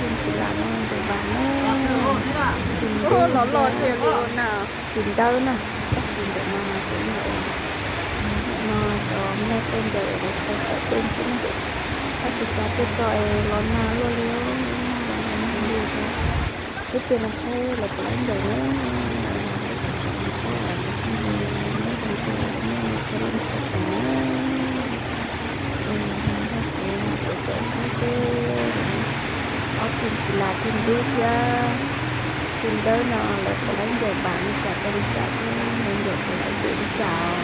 Tus lam no ncaws npas na, tus ntawd, tus ntawd na, tab sis ntawm no ces yog no cov neeg tuaj ncaws es lawv sau tawm tej ntxiv na, tab sis cas tuaj txog es los nag luaj li, los nag li. Ib pliag los saib lawv puas laib ncaws na, tab sis tseem saib os, nyob zoo rau nej txhua leej txhua tus na. Kuv caum saib seb ob tug lam tus ntub thiab tus ntawd no lawv puas laib ncaws npas li cas rau li cas thiab, ncaws ncaws puas lom zem li cas os.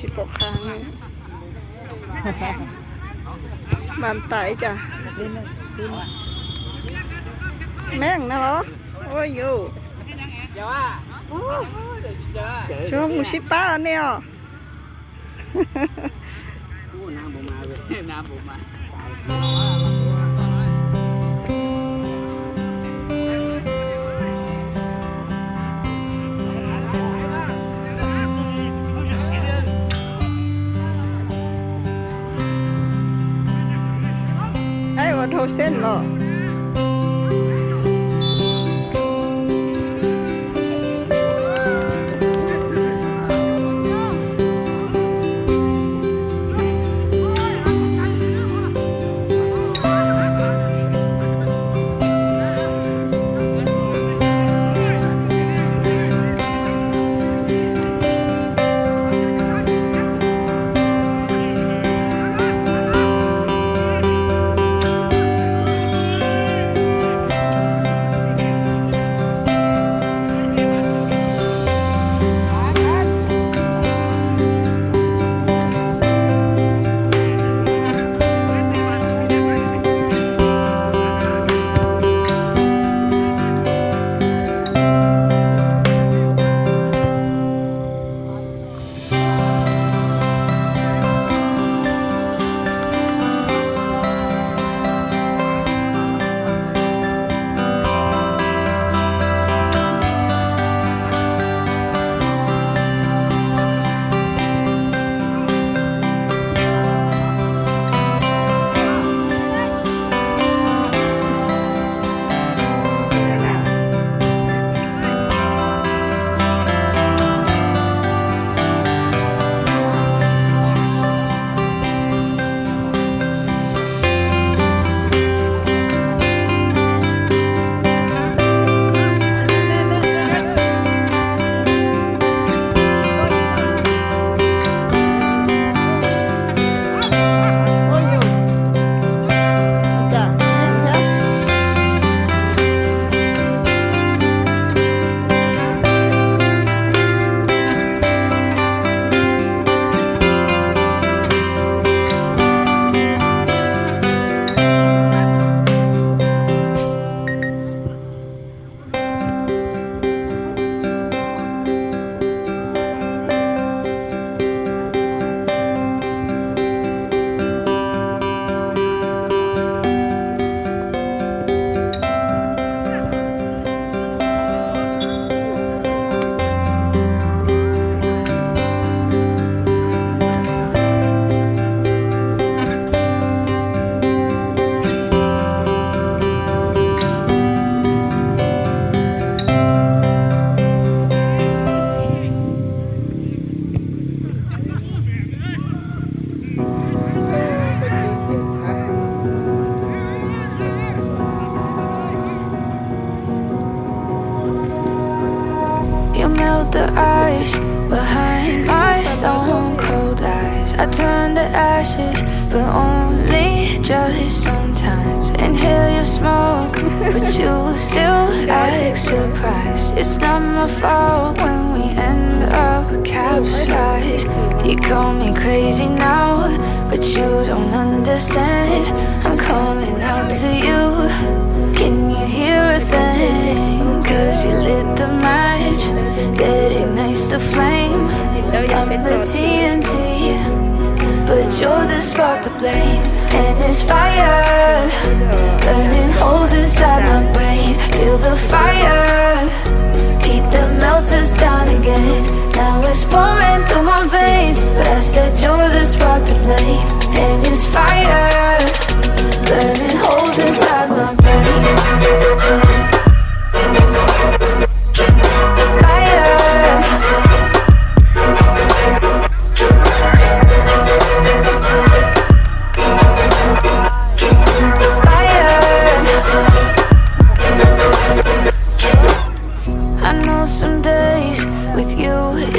Tsis pom qab. Npas tas ib cas. Meej na los. Ua yus, tsis mus sib pab nej os. Ua dhau xeeb los. You melt the ice behind my stone cold eyes. I turn to ashes, but only just sometimes. Inhale your smoke, but you still act surprised. It's not my fault when we end up capsized. You call me crazy now, but you don't understand. I'm calling out to you. Can you hear a thing? 'Cause you lit the match that ignites the flame. I'm the T N T, but you're the spark to blame. And it's fire burning holes inside my brain. Feel the fire, heat that melts us down again. Now it's pouring through my veins, but I said you're the spark to blame. And it's fire burning holes inside my brain. Fire. Fire. I know some days with you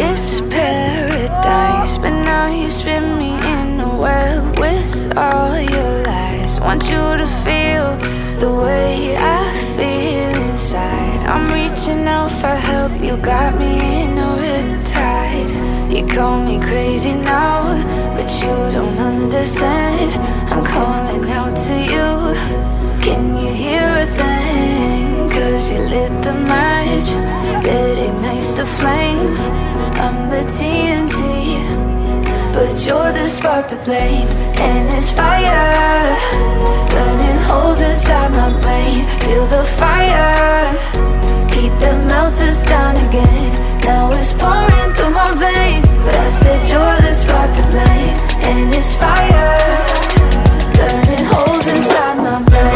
is paradise, but now you spin me in a web with all your lies. Want you to feel the way I feel inside. I'm reaching out for help, you got me in a riptide. You call me crazy now, but you don't understand. I'm calling out to you. Can you hear a thing? 'Cause you lit the match that ignites the flame. I'm the T N T, but you're the spark to blame. And it's fire burning holes inside my brain. Feel the fire, heat that melts us down again. Now it's pouring through my veins, but I said you're the spark to blame. And it's fire burning holes inside my brain.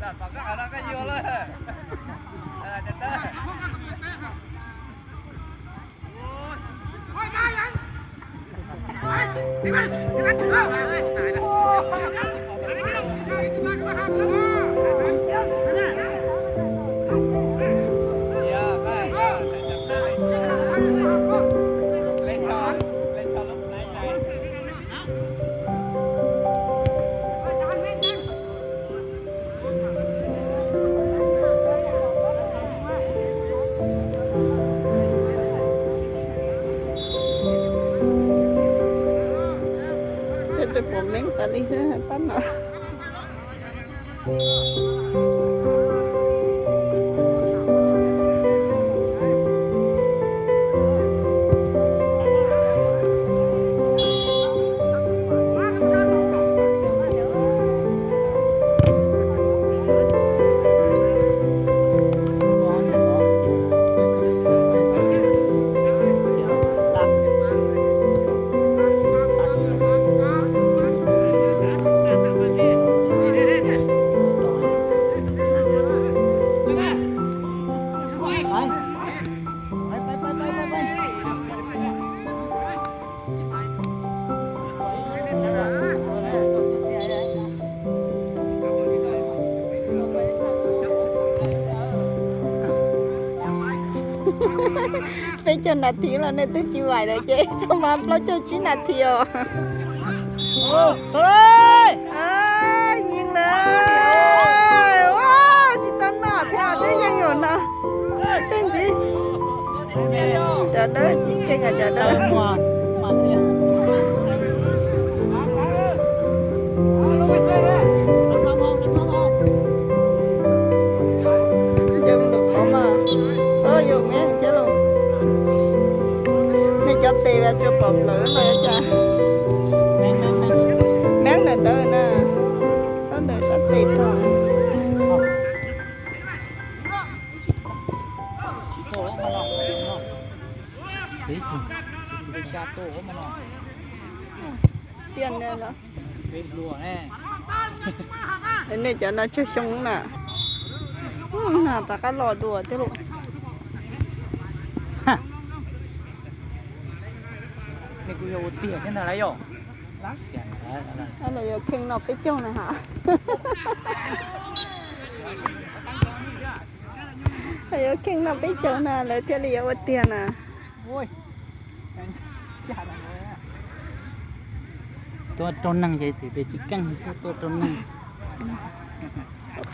Los tom koj qhov no koj yuav lawm. Coj rau puav meeb tas li pab no. Peb caug nas this los nej twb tsis vaim lawm ces txog mas plaub caug tsib nas this os. Yeej lawm, tsis tau noj thiab twb yeej yuav no. Tej ntxiv, cov dawb tsis tseeb, cov dawb. Yog lwm qhov mas, yog meeb thiab los. Nej cov tes tsuas pom plawv no cas. Meeb ntawm ntawd na, tab ntawm sab tes rau. Tiag no. Nej cov no tsawg xyoo na? Rov qab los dua thiab lauj. Nej kuj yog ua tiag thiab ntag lauj yom. Los yuav kheej noj peb caug na ha. Los yuav kheej noj peb caug na lawv thiaj li yuav ua tiag na. Tuaj rau neeg ces txwm tias tsis keej, tuaj rau neeg.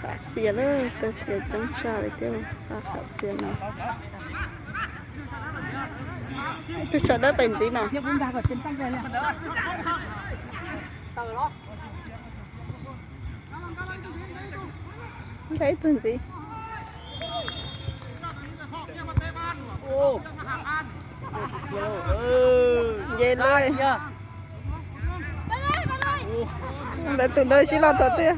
Qab xiav lawm, tawg xiav coob tshaj li thiab, qab xiav no. Tus tsov dawb pem ntxiv no. Ntshai ib tug ntxiv. Nce lawm. Lawv tus ntawd sib los tom twg.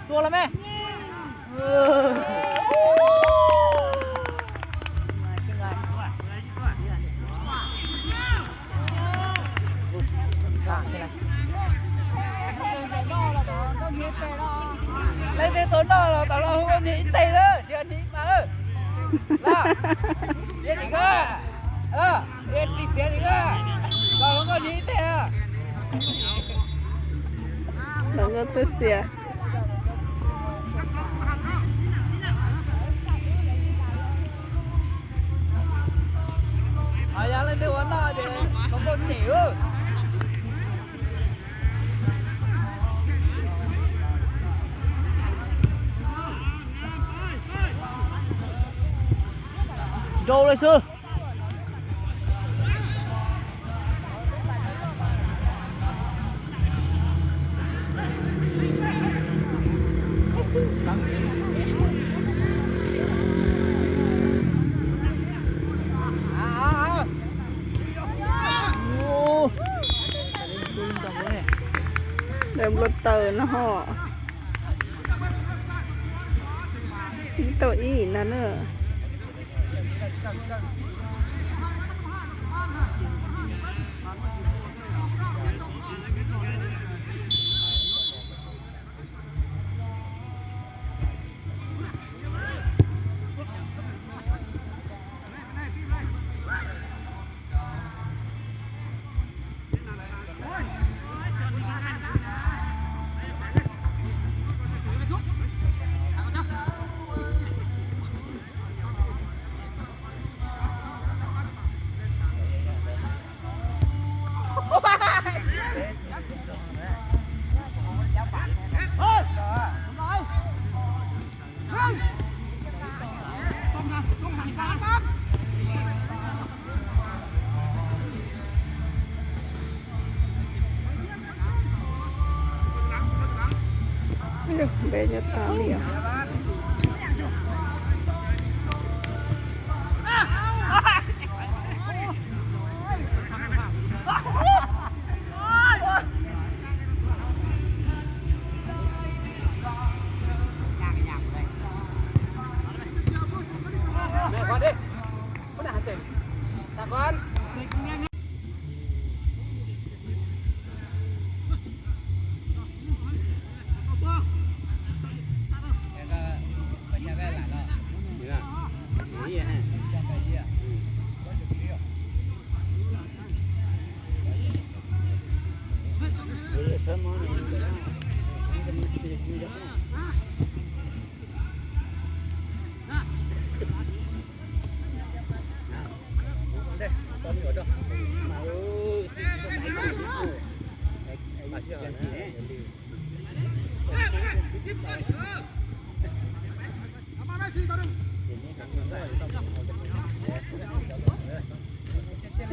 Tua los me. Leej twg tau noj los tau los hu niag ib teg lawm, tsis niag ib teg lawm. Los, niag tim ko, niag tim xiav tim ko, los hu niag ib teg. Los nkauj twb xiav. Yog leej twg ua noj ces txhob nkauj nim. Rau lawm xwb. Daws npua taws no ho. Ib tau ib ntag na. Npe nyob tas li os.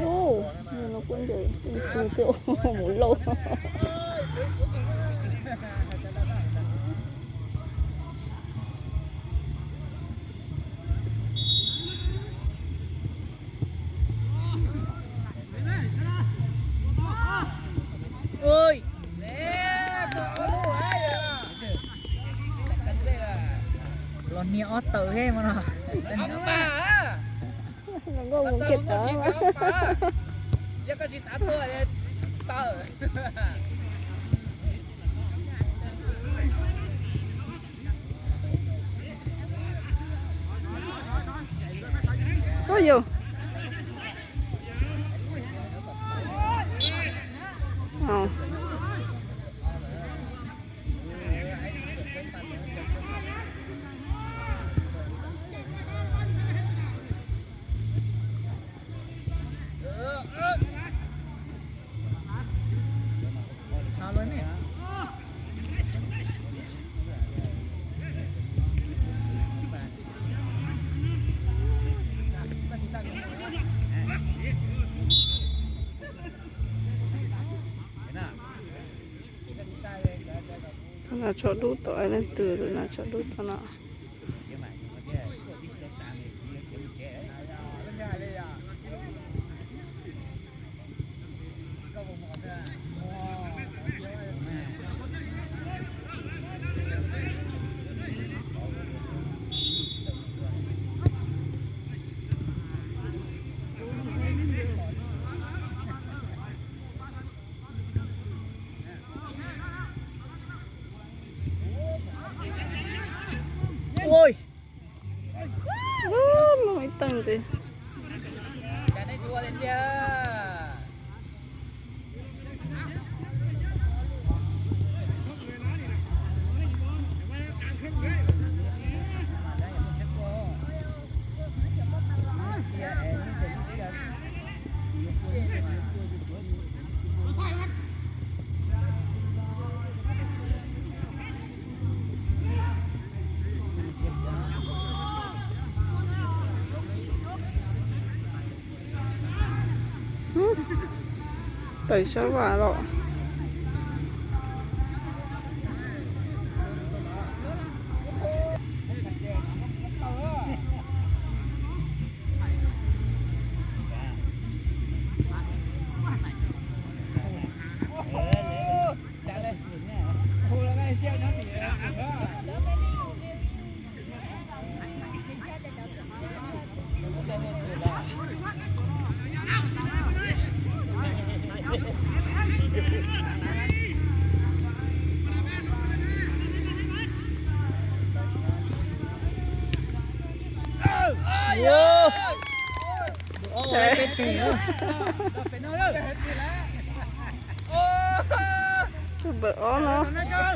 Ub, no kuj ncaws tus mus lauj. Los niag ob tawm he mas no. Nkauj mus kiag tod. Tuaj yus. Nas tso dub tom leej twg, nas tso dub tom no. Ui, ib teeg ntxiv. Tawm sab vam los.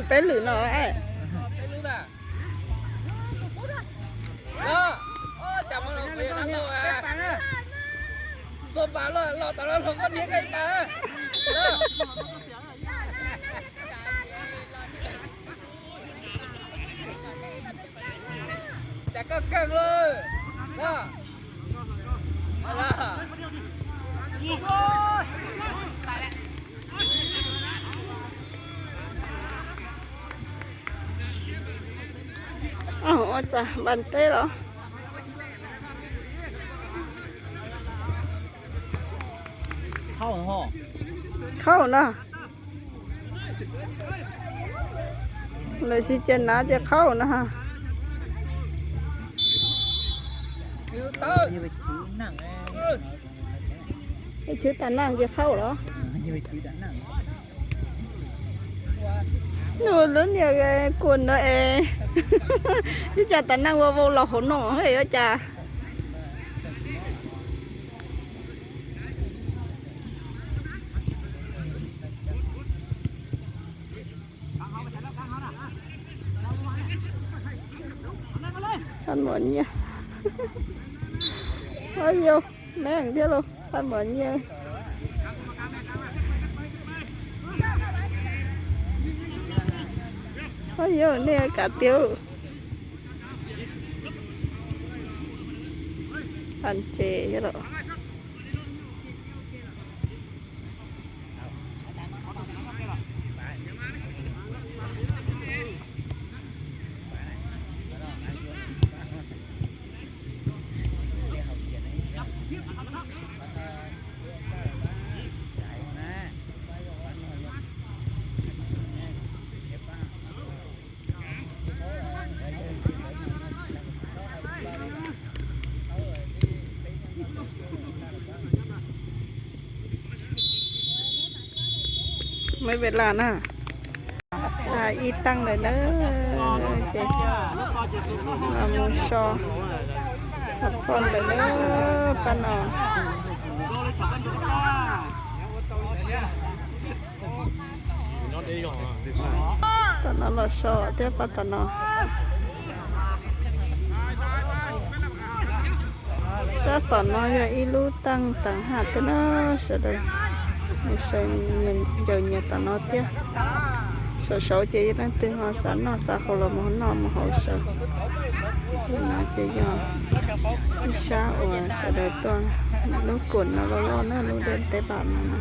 Peb lwm no. Cas koj kawg lawm. Ua cas npas teb los? Qhaub na. Lawv sib ceg nav ces qhaub na. Chwv tas naj ces qhaub los. Lub niag kuv no es, ib cas tas naj ua vau los hauv no ua cas. Thaj Muam Nyiaj. Au yau, meej thiab lauj, Thaj Muam Nyiaj. Au yau, nej kav tias. Pam ces yog los. Maiv Pem Las na. Ib teej lawm na, ces los mus so thab phoj lawm na, pab no. Tom no los so thiab pab tom no. Sab tom no yog ib lub teej teev haj thiab na, sawv daws mus sawv ncaws nyias tom no thiab. Saum saud ces yog leej twg ho xav noj xav haus los mus noj mus haus sawv. Lub no ces yog ib sab uas sawv daws tuaj, lub kum no loj loj na, lub dej teb pam no na.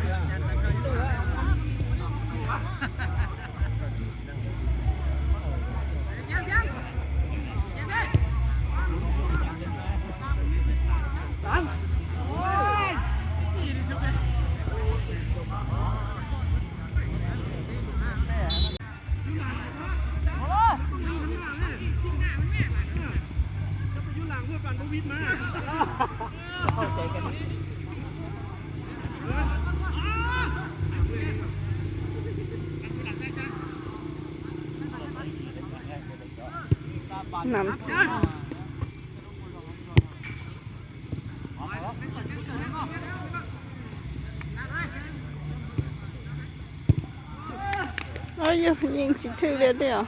Nam tsis Ov, yog yeej tsis thwj li tiag.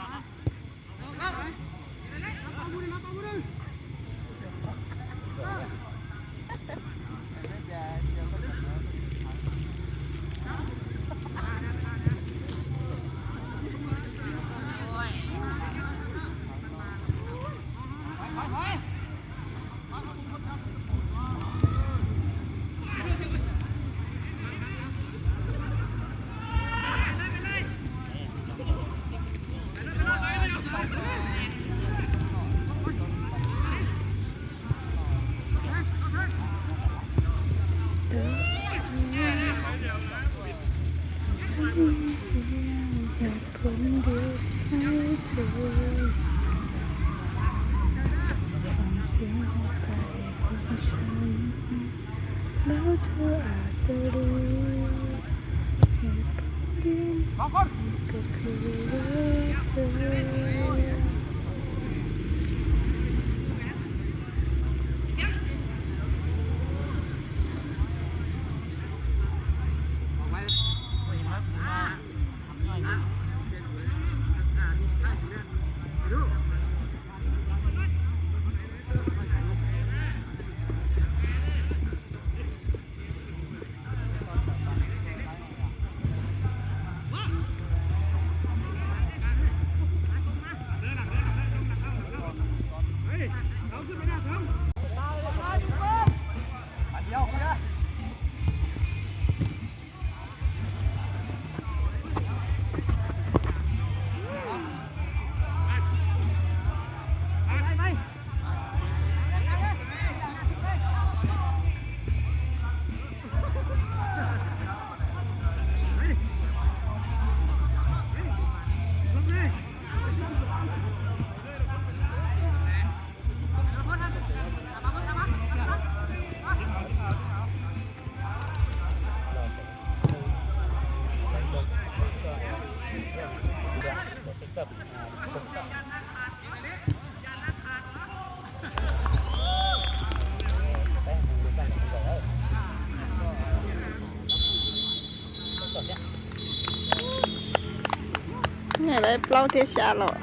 Nej lawv plaub thiab xya los,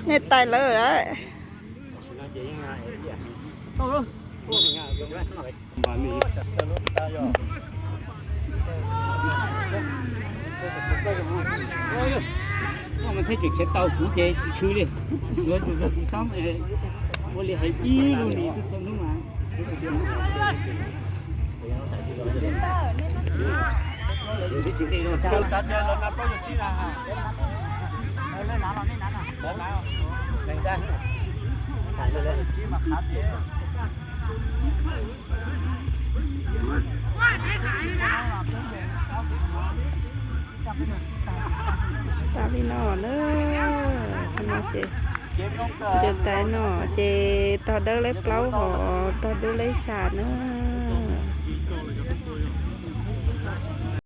nej tais lawv lawm. Mas thiaj tseem khiav tau kuv ces tsis tshwm li. Yuav tus zog tus xob ua li hais ib lub lis txhua hnub mas. Tas li no na, no ces, ces tais no ces tog dawb lawv plaub hos tog dub lawv xya na.